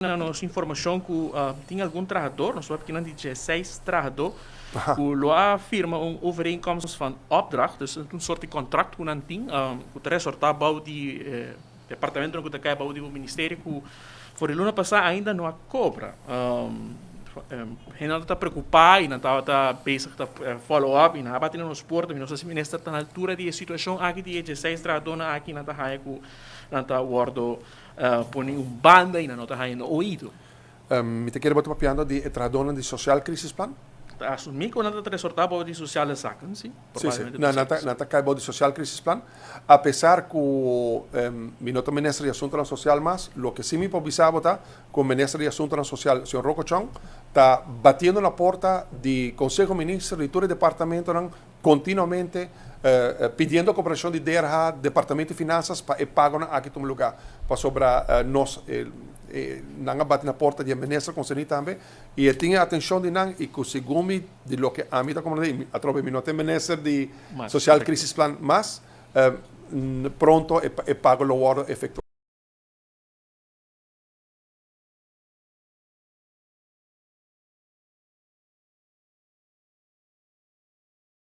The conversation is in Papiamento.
Na nos informashon ku tin algun trahador, nos web kinan di 16 trahador, ku lo a firma un overeenkomst van opdracht, dus un soort di kontrakt ku nan tin, ku ta resortá bou di departamentonan ku ta kai bou di bo ministerio ku for di luna pasá ainda no a kobra. Hende ta preokupá i nan tabata bezig ta follow up i nan a bati na nos porta. Mi no sa si minister ta na altura di e situashon aki di e 16 trahadornan aki nan ta haña ku nan ta wòrdu pone un banda y nan no ta haña no oido. Mi ta kere bo ta papiando di e trahadónan di Sociaal Crisisplan? Ta asumí ku nan ta resortá bou di Sociale Zaken, sí. Sí, sí. Nan ta kai bou di Sociaal Crisisplan. Apesar ku mi no ta Minister di Asuntunan Sosial mas, loke sí mi por bisa bo ta ku Minister di Asuntunan Sosial, señor Rocco Chong, ta batiendo na porta di Konseho Minister di tur e departamentonan Kontinuamente pidiendo koperashon di DRH, Departamento di Finansas, pa e pagonan aki tuma lugá. Pasobra nos, nan a bati na porta di e minister konserní tambe i e tin e atenshon di nan i ku segun mi di loke ami ta komprendé, i atrobe mi no ta e minister di Sociaal Crisisplan mas, pronto e pago lo wòrdu efektuá.